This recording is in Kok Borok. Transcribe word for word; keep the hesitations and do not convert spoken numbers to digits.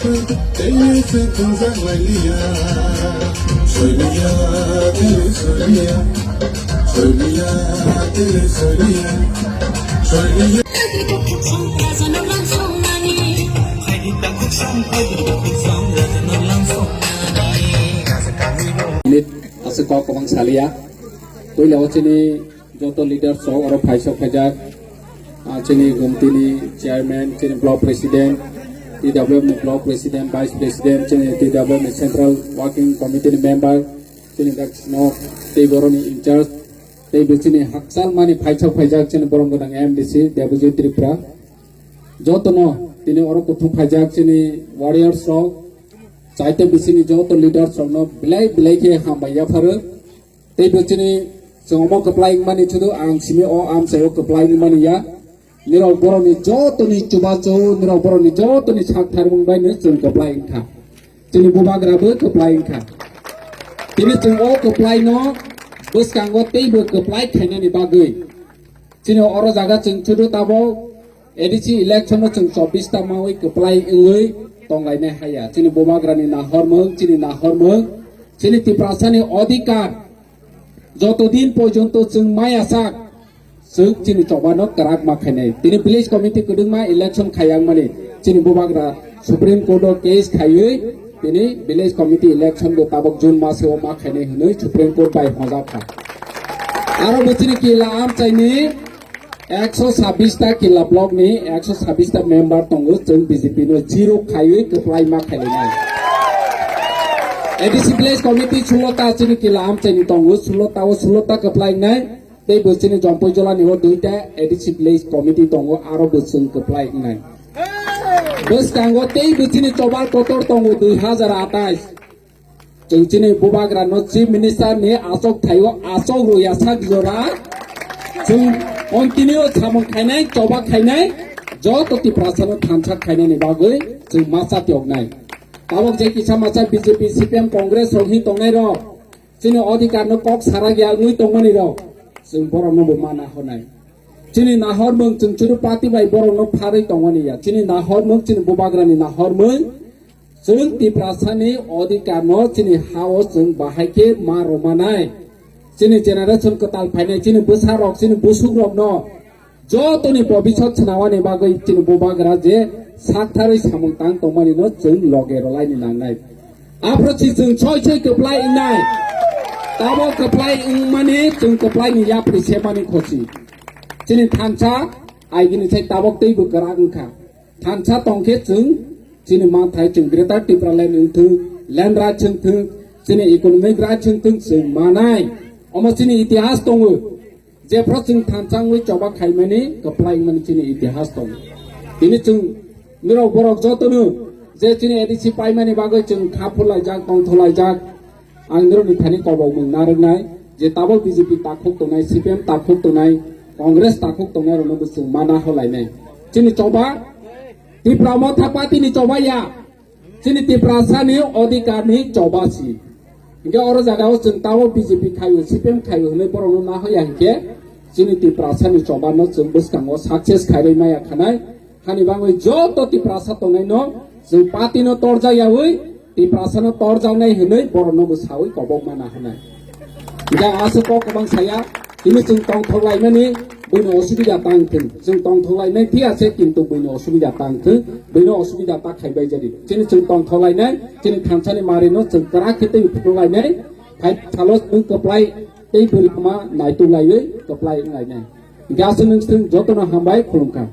Minute aswk kok kwbang saliya. Puila o chini joto leaders rok oro phaisok phaijak, ah, chini gumtini chairman, chini block president, T W F ni block president, vice president, chini T W F ni central working committee ni member, chini dak no tei boroni in charge, tei bo chini hakchal mani phaisok phaijak chini borom gwnang M D C Debojit Tripura. Jotono tini oro kuthum phaijak chini warriors rok, chaita bisini joto leaders rokno belai belai khe hambai yapharo. Tei bo chini chwng omo kwplai wngmani chudu ang simi o amchaio kwplai wngmani ya. Nirok borokni jotoni chubachu, nirok borokni jotoni sak tharmung bai no chwng kwplai wngkha. Chini bubagra bo kwplai wngkha. Tini chwng o kwplai no bwskango teibo kwplai khainani bagwi. Chini oro jaga chwng chudu tabok A D C election no chwng chobbish ta mawi kwplai wngwi tonglainai haya. Chini bubagrani nahormung, chini nahormung, chini Tiprasani odhikar joto din porjonto chwng maya sak, chwng chini chobano kwrak ma khainai. Tini village committee kwdwngma election khayangmani chini bubagra Supreme Court o case khaiwi tini village committee election bo tabok June maso ma khainai hwnwi Supreme Court bai hojak kha. Aro bo chini kila amchaini ekso sabbish ta kila block ni ekso sabbish ta member tongo, chwng B J P no zero khaiwi kwplai ma khailainai. A D C village committee sulo ta chini kila amchaini tongo, sulo ta o sulo ta kwplai wngnai. Tei bo chini Jompoi Jola ni o duita A D C village committee tongo, aro bo chwng kwplai wngnai. Bwskango tei bo chini chobar kotor tongo dui hazar atais. Chwng chini bubagra no Chief Minister ni achok thaio achok rwya sak jora. Chwng continue samung khainai, choba khainai, joto Tiprasa no thansa khainani bagwi chwng masa tiyoknai. Tabok je kisa masa B J P, C P M, Congress rok hin tongnai rok, chini odhikar no kok sarak ya wngwi tongmani rok, chwng borok no bo mana honai. Chini nahormung chwng churu party bai borok no pharwi tongmani ya. Chini nahormung chini bubagra ni nahormung. Chwng Tiprasani odhikar no chini ha o chwng bahai khe ma rwmanai. Chini generation kwtal phainai, chini bwsa rok, chini busuk rok no jotoni bobisot swnawani bagwi chini bubagra je saktharwi samung tang tongmani no chwng loge rwlaini nangnai. Aphuru si chwng soi soi kwplai wngnai. Tabok kwplai wngmani chwng kwplai ni yapri semani khosi. Chini thansa aigini sai tabok teibo kwrak wngkha. Thansa tongkhe chwng chini manthai chwng Greater Tipraland wngthwng, land rights wngthwng, chini economic rights wngthwng chwng manai. Omo chini itihas tongo. Jephru chwng thansa wngwi choba khaimani kwplai wngmani chini itihas tongo. Tini chwng nirok borok jotono je chini A D C paimani bagwi chwng kha phurlaijak, tongtholaijak. Ang nirokni thani kobokmung narwknai je tabok B J P takhuk tongnai, C P M takhuk tongnai, Congress takhuk tongnai rokno bo chwng mana holainai. Chini choba Tipra Motha Party ni choba ya. Chini Tiprasani odhikar ni choba si. Hinkhe oro jaga o chwng tabok B J P khaio, C P M khaio hwnwi borokno nahoya hinkhe chini Tiprasani choba no chwng bwskango success khairwi maya khanai. Hani bagwi joto Tiprasa tongnaino chwng party no torjak yawi Tiprasa no torjaknai hwnwi borokno bo sawi kobok mana hwnai. Jang aswk kok kwbang saya, tini chwng tongthok laimani buino osubida tang thwng. Chwng tongthok lainai phiya se kintu buino osubida tang thwng, buino osubida ta khaibai jadi. Chini chwng tongthok lainai, chini thansani mari no chwng kwrak khe tei phunuk lainai, phai salo chwng kwplai tei bwrwi kwma naituk laiwi kwplai wng lainai. Hinkhe aswk nwng chwng jotono hambai khulumkha.